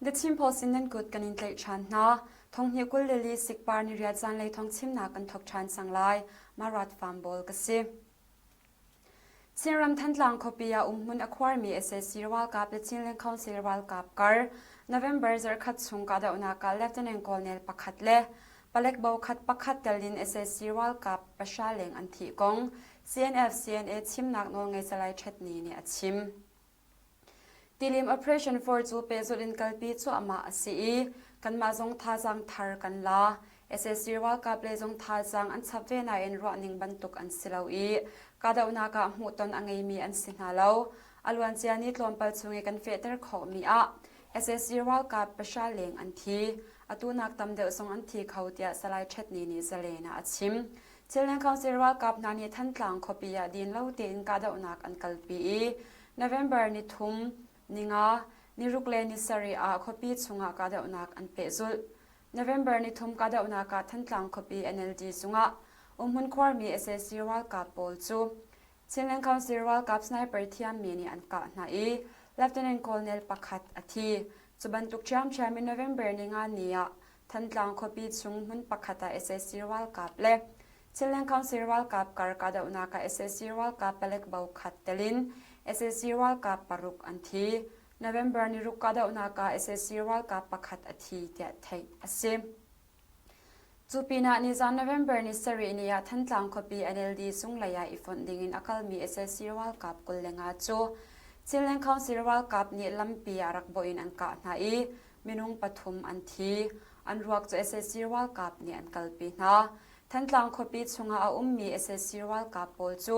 The Chin Post in nan kut kan in tlaih ṭhan hna. Thonghnih 24 sikpar ni riat zanlei thong chimnak kan thok ṭhan cang lai. Marat Farm Ball ka si. Chinram Thantlang khuapi ah umhmun a khuarmi sac ralkap le Chinland Council ralkap kar November zarhkhat chung kahdohnak ah Lieutenant Colonel pakhat le palek bokhat pakhat tel in sac ralkap pahra leng an thih kong CNF-CNA chimnak nawlngei Salai Htet Ni nih a chim. Tilim Operation 4 cu pehzulh in kalpi cuahmah a si i kanmah zong thazaang thar kan la. Sac ralkap lei zong thazaang an chap ve nain ruahning bantuk an si lo i kahdohnak ah hmuhton a ngeimi an si hna lo. A luancia ni tlawmpal chung i kan fehter khawhmi ah sac ralkap pahra leng an thi. Atu nak tam deuh zong an thi kho tiah Salai Htet Ni nih Zalen ah a chim. Chinland Council ralkap hna nih Thantlang khuapi ah din lo tein kahdohnak an kalpi i November nithum, ninga, niruk le nisarih ah khuapi chungah kahdohnak an pehzulh. November nithum kahdohnak ah Thantlang khuapi NLD zungah umhmun khuarmi sac ralkap pawl cu Chinland Council ralkap sniper thiammi nih an kah hna i Lieutenant Colonel pakhat a thi. Cu bantuk ṭhiamṭhiam in November ninga ni ah Thantlang khuapi chung hmun pakhat ah sac ralkap le Chinland Council ralkap kar kahdohnak ah sac ralkap palek bo khat tel in sac ralkap paruk an thi. November ni ruk kahdohnak ah sac ralkap pakhat a thi tiah theih a si. Cu pinah nizan November ni sarih ni ah Thantlang khuapi NLD cunglei ah i fonh dingin a kalmi sac ralkap 25 cu Chinland Council ralkap nih lampi ah rak bawh in an kah hna i minung pathum an thi. An ruak cu sac ralkap nih an kalpi hna. Thantlang khuapi chungah a ummi sac ralkap pawl cu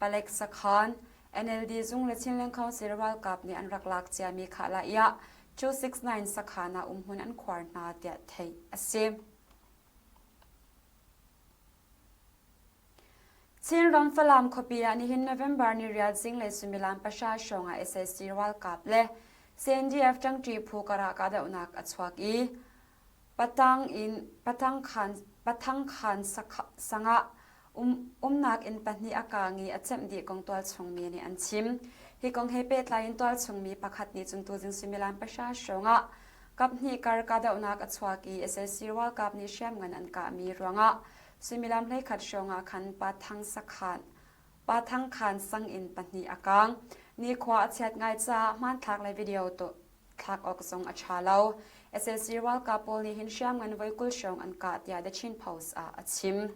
palek sakhan, NLD zung le Chinland Council ralkap nih an rak lak ciami khahla-iah 269 sakhan ah umhmun an khuar hna tiah theih a si. Chinram Falam khuapi ah nihin November ni riat zinglei suimilam pahra hrawng ah sac ralkap le CNDF ṭangṭi phu karah kahdohnak a chuak i Patang in Patangkhan Pathangkhan sang ah umnak inn pahnih a kaang i a cemh dih kong tualchung mi nih an chim. Hi kong he pehtlai in tualchung mi pakhat nih cun tuzing suimilam pahra hrawng ah kaphnih kar kahdohnak a chuak i sac ralkap nih hriamngan an kahmi ruangah Suimilam 11 hrawng ah khan Pa Thang sakhan Pa Thang khaan sang inn pahnih a kaang. Nikhua a chiat ngai caah hmanthlak le video thlak awk zong a ṭha lo. Sac ralkap pawl nih hin hriamngan voi 20 hrawng an kah tiah The Chin Post ah a chim.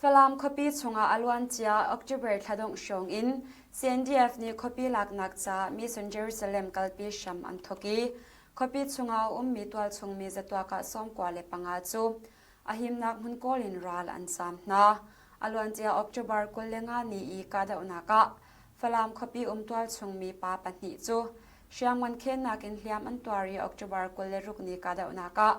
Falam khuapi chungah a luancia October thla dongh hrawng in CNDF nih khuapi laknak caah Mission Jerusalem kalpi hram an thawk i khuapi chungah a ummi tualchung mi zatuak ah 95 cu A himnak hmun kawl in ral an zaam hna. A luancia October 25 ni i kahdohnak ah Falam khuapi um tualchung mi pa pahnih cu hriamngan khennak in hliam an tuar i October 26 ni kahdohnak ah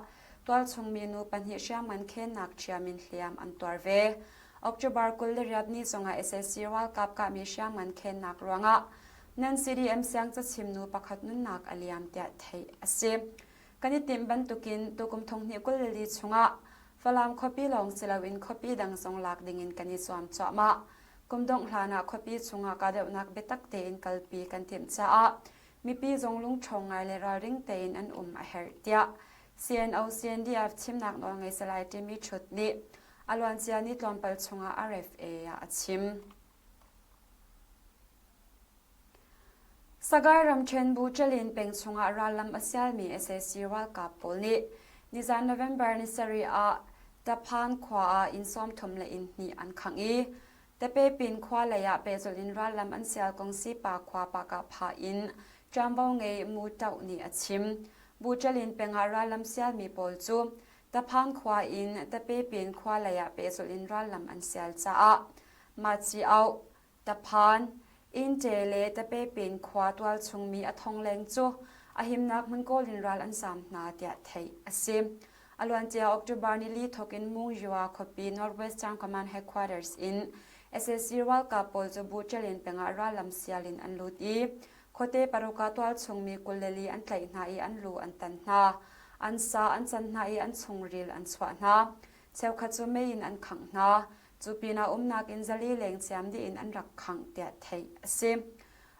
tualchung mi nu pahnih hriamngan khennak ṭhiam in hliam an tuar ve. October 28 ni zongah sac ralkap kahmi hriamngan khennak ruangah nan CDM siangcachim nu pakhat nunnak a liam tiah theih a si. Kan i timh bantukin tukum thonghnih 24 chungah Falam khuapi lawng si loin khuapi dang zong lak dingin kan i zuam cuahmah. Kum dongh hlanah khuapi chungah kahdohnak biatak tein kalpi kan timh caah mipi zong lungṭhawng ngai le ralring tein an um a herh tiah CNO CNDF chimnak nawlngei Salai Timmy Ṭhut nih a luancia ni tlawmpal chungah RFA ah a chim. Sagaing ramṭhen Buchalin peng chungah rallam a sialmi sac ralkap pawl nih nizan November ni sarih ah Taphan khua ah inn 30 le inn hnih an khangh i Tepepin khua lei ah pehzulh in rallam an sial kong Sipa khua Pakahphah in ṭuanvo ngei Mu Toh nih a chim. Buchalin peng ah rallam sialmi pawl cu Taphan khua in Tepepin khua lei ah pehzulh in rallam an sial caah Maci-auh Taphan, Innte le Tapepin khua tualchung mi a thong leng cu a himnak hmun kawl in ral an zaam hna tiah theih a si. A luancia October nili thawk in Mungyua khuapi Northwestern Command Headquarters in sac ralkap pawl cu Buṭelin peng ah rallam sial in an lut i khuate paruk ah tualchung mi 24 an tlaih hna i an lu an tan hna. An sa an can hna i an chungril an chuah hna. Cheukhat cu mei in an khangh hna. Cu pinah umnak in zali leng ciam dih in an rak khangh tiah theih a si.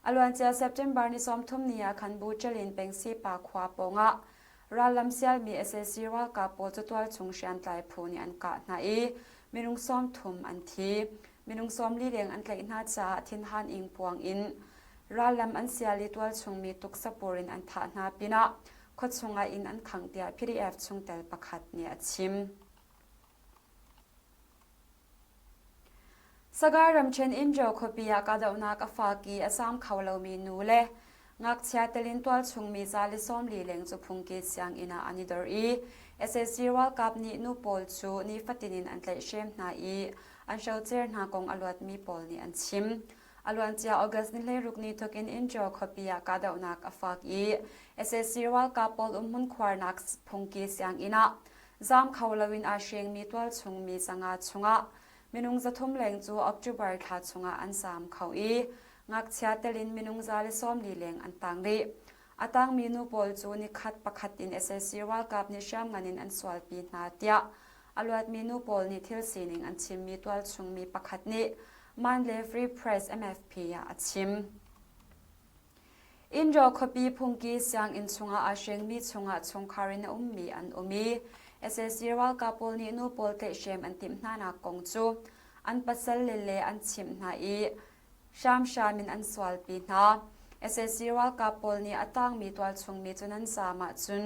A luancia September ni 30 ni ah khan Buchalin peng Sipa khua pawngah rallam sialmi sac ralkap pawl cu tualchung hriamtlai phu nih an kah hna i minung 30 an thi. Minung 40 leng an tlaih hna caah thinhan ingpuang in rallam an sial i tualchungmi tuksapur in an thah hna pinah khuachung ah inn an khangh tiah PDF chungtel pakhat nih a chim. Sagaing ramṭhen Injo khuapi ah kahdohnak a fak i a zaam kho lomi nu le ngakchia telin tualchung mi 140 leng cu phungki sianginn ah an i dor i sac ralkap nih nu pawl cu nifatin in an tlaihhrem hna i an hrocer hna kong a luatmi pawl nih an chim. A luancia August ni 16 ni thawk in Injo khuapi ah kahdohnak a fak i sac ralkap pawl umhmun khuarnak phungki sianginn ah Zaam kho loin aa hrengmi tualchung mi 500 chungah minung 300 leng cu October thla chungah an zaam kho i ngakchia tel in minung 140 leng an tang rih. A tangmi nu pawl cu nikhat pakhat in sac ralkap nih hriamngan in an sualpi hna tiah a luatmi nu pawl nih thil sining an chimmi tualchung mi pakhat nih Mandalay Free Press MFP ah a chim. Indraw khuapi phungki sianginn chungah aa hrengmi chungah chungkhar in a ummi an um i sac ralkap pawl nih nu pawl tlaihhrem an timh hnanak kong cu an pasal le le an chimh hna i hramhram in an sualpi hna. Sac ralkap pawl nih a tangmi tualchungmi cu nan zaam ahcun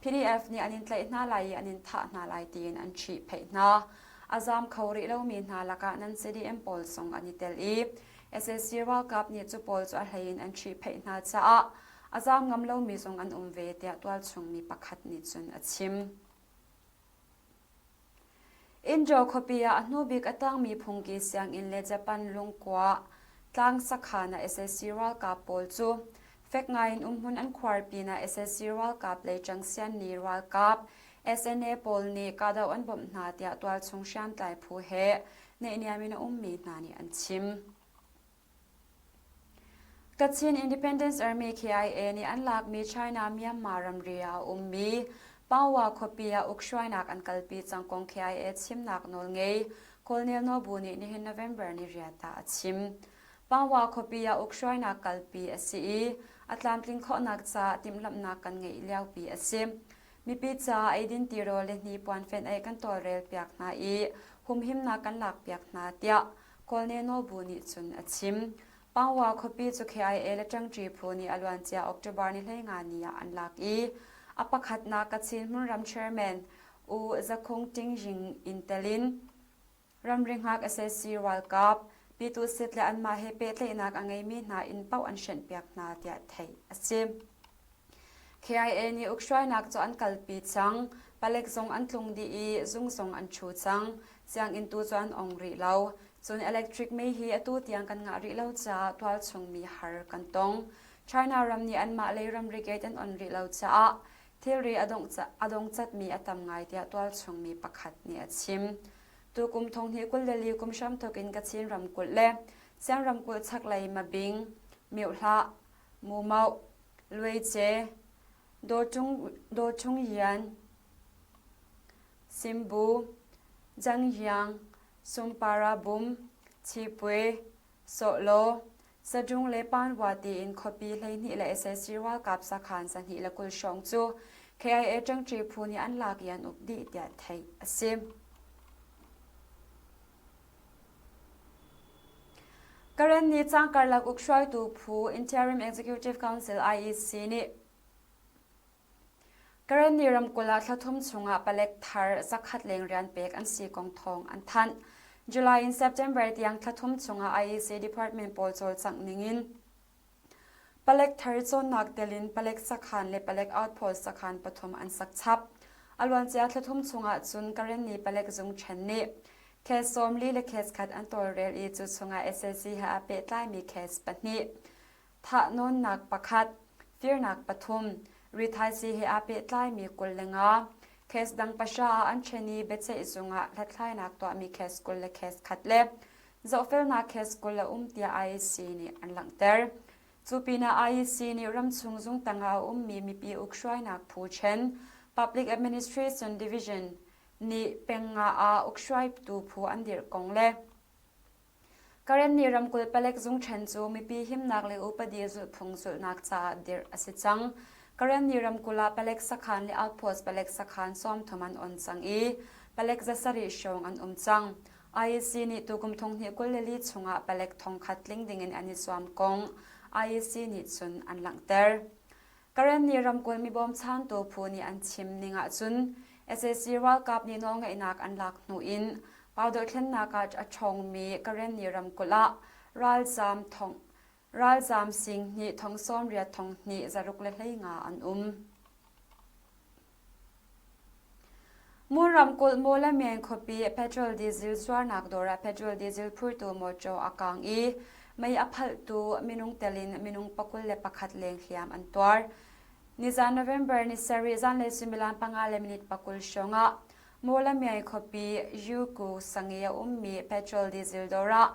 PDF nih an in tlaih hna lai i an in thah hna lai tiin an ṭhihphaih hna. A zaam kho rih lomi hna lakah nan CDM pawl zong an i tel i Sac ralkap nih cu pawl cu a hlei in an ṭhihphaih hna caah a zaam ngam lomi zong an um ve tiah tualchung mi pakhat nih cun a chim. Indraw khuapi ah a hnubik a tangmi phungki sianginn le Japan lungkua tlang sakhan ah sac ralkap pawl cu fek ngaiin umhmun an khuar pinah sac ralkap lei ṭangsianni ralkap SNA pawl nih kahdoh an bawmh hna tiah tualchung hriamtlai phu he naihniam in a ummi hna nih an chim. Kachin Independence Army KIA nih an lakmi China Myanmar ramri ah a ummi Pawa khuapi ah ukhruainak an kalpi cang kong KIA chimnak nawl ngei Colonel Nobu nih nihin November ni riat ah a chim. Pawa khuapi ah ukhruainak kalpi a si i a tlamtling khawhnak caah timhlamhnak kan ngeih liopi a si. Mipi caah eidin tirawl le hnipuan fenh ei kan tawlrelpiak hna i humhimnak kan lakpiak hna tiah Kawlne Nawlbu nih cun a chim. Pangwa khuapi cu KIA le ṭangṭi phu nih a luancia October ni 15 ni ah an lak i a pakhatnak Kachin hmunram chairman U Zakhung Tingjing in tel in Ramri hngak sac ralkap Pyituh Sit le anmah he pehtlaihnak a ngeimi hna inn paoh an hrenhpiak hna tiah theih a si. KIA nih ukhruainak cu an kalpi cang. Palek zong an tlung dih i zung zong an ṭhu cang. Sianginn tu cu an ong rih lo. Cun electric mei hi atu tiang kan ngah rih lo caah tualchung mi har kan tong. China ram nih anmah lei ramri gate an on rih lo caah thilri a dongcatmi a tam ngai tiah tualchung mi pakhat nih a chim. Tukum thonghnih 24 kum hramthawk in Kachin ramkulh le Siang ramkulh chaklei Mabing, Myohlah, Mumauh, Luaice, Dawchung Yian, Simbu, Janghiang, Sumpara Bum, Chipue, Sawhlaw, Sadung le Panwa tiin khuapi 12 le sac ralkap sakhan 120 hrawng cu KIA ṭangṭi phu nih an lak i an uk dih tiah theih a si. Karen nih cang karlak uk hruaitu phu Interim Executive Council IEC nih Karenni ramkulh ah thla thum chungah palek thar zakhat leng rian pek an si kong thawng an thanh. July in September tiang thla thum chungah IEC department pawl cawlcangh ningin palek thar cawnnak tel in palek sakhan le palek outpost sakhan pathum an sak chap. A luancia thla thum chungah cun Karenni palek zung ṭhen nih case 40 le case khat an tawlrel i cu chungah sac he aa pehtlaimi case pahnih thahnawnnak pakhat, firnak pathum, rithaisii he aa pehtlaimi 25, case dang pahra ah an ṭhen i biaceih zung ah hlathlainak tuahmi case 20 le case khat le zohfelnak case 20 a um tiah IEC nih an langhter. Cu pinah IEC nih ramchung zung tangah a ummi mipi ukhruainak phu ṭhen Public Administration Division nih peng nga ah ukhruaitu phu an dirh kong le. Karenni ramkulh palek zungṭhen cu mipi himnak le upadi zulhphung zulhnak caah dirh a si cang. Karenni ramkulh ah palek sakhan le outpost palek sakhan 30 an on cang i palek 700 hrawng an um cang. IEC nih tukum 2024 chungah palek thongkhat tling dingin an i zuam kong IEC nih cun an langhter. Karenni ramkulh mibawmchantu phu nih an chim ning ahcun sac ralkap nih nawlngeihnak an lak hnu in Pau dohthlennak ah a ṭhawngmi Karenni ramkulh ah ralzaam thong ralzaam sing hnih thong 80 thong hnih zaruk le 15 an um. Mon ramkulh Mawlamyine khuapi petrol diesel zuarnak dawr ah petrol diesel phurtu mawṭaw a kaang i mei a phalhtu minung tel in minung 21 leng hliam an tuar. Nizan November ni sarih zanlei suimilam panga le minute 20 hrawng ah Mawlamyine khuapi Yuku sang i a ummi petrol diesel dawr ah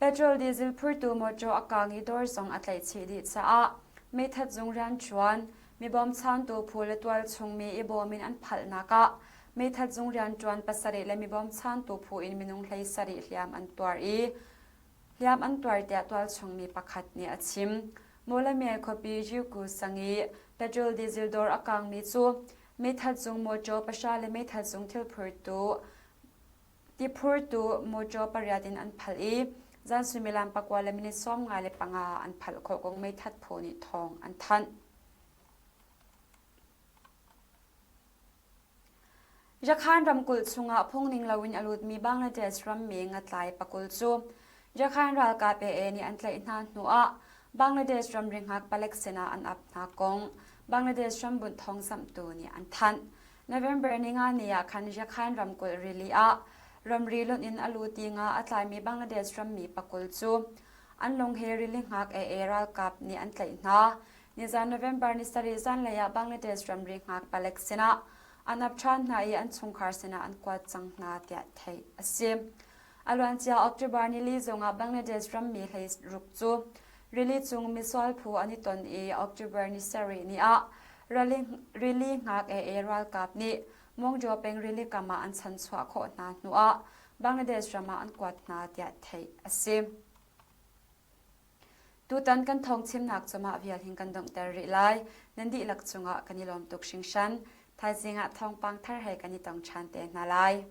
Petrol diesel phurtu mawṭaw a kaang i dawr zong a tlaihchih dih caah meithat zung rianṭuan, mi bawmchantu phu le tualchung mi i bawm in an phalhnak ah meithat zung rianṭuan pasarih le mi bawmchantu phu in minung 17 hliam an tuar i hliam an tuar tiah tualchung mi pakhat nih a chim. Mawlamyine khuapi Yuku sang i petrol diesel dawr a kaangmi cu meithat zung mawṭaw pahra le meithat zung thil phurtu Tiphurtu mawṭaw pariat in an phalh i zan suimilam pakua le minit 95 an phalh khawh kong meithat phu nih thawng an thanh. Yakhan ramkulh chungah phungning loin a lutmi Bangladesh rammi ngatlai pakul cu Yakhan ralkap AA nih an tlaih hna hnuah Bangladesh ramri hngak palek sinah an ap hna kong Bangladesh rambunh thawngzamhtu nih an thanh. November ninga ni ah khan Rakhine ramkulh rili ah ramri lonh in a lut i nga a tlaimi Bangladesh rammi pakul cu an lung he rili hngak AA ralkap nih an tlaih hna. Nizan November ni sarih zanlei ah Bangladesh ramri hngak palek sinah an ap ṭhan hna i an chungkhar sinah an kuat cang hna tiah theih a si. A luancia October nili zongah Bangladesh rammi hlei ruk cu rili cung misual phu an i ton i October ni sarih ni ah rili hngak AA ralkap nih Mongjaw peng rili kam ah an chanchuah khawh hna hnuah Bangladesh ram ah an kuat hna tiah theih a si. Tutan kan thawngchimnak cu mah vial hin kan donghter rih lai. Nan dihlak cungah kan i lawm tuk hringhran. Thaizing ah thawngpang thar he kan i tong ṭhan te hna lai.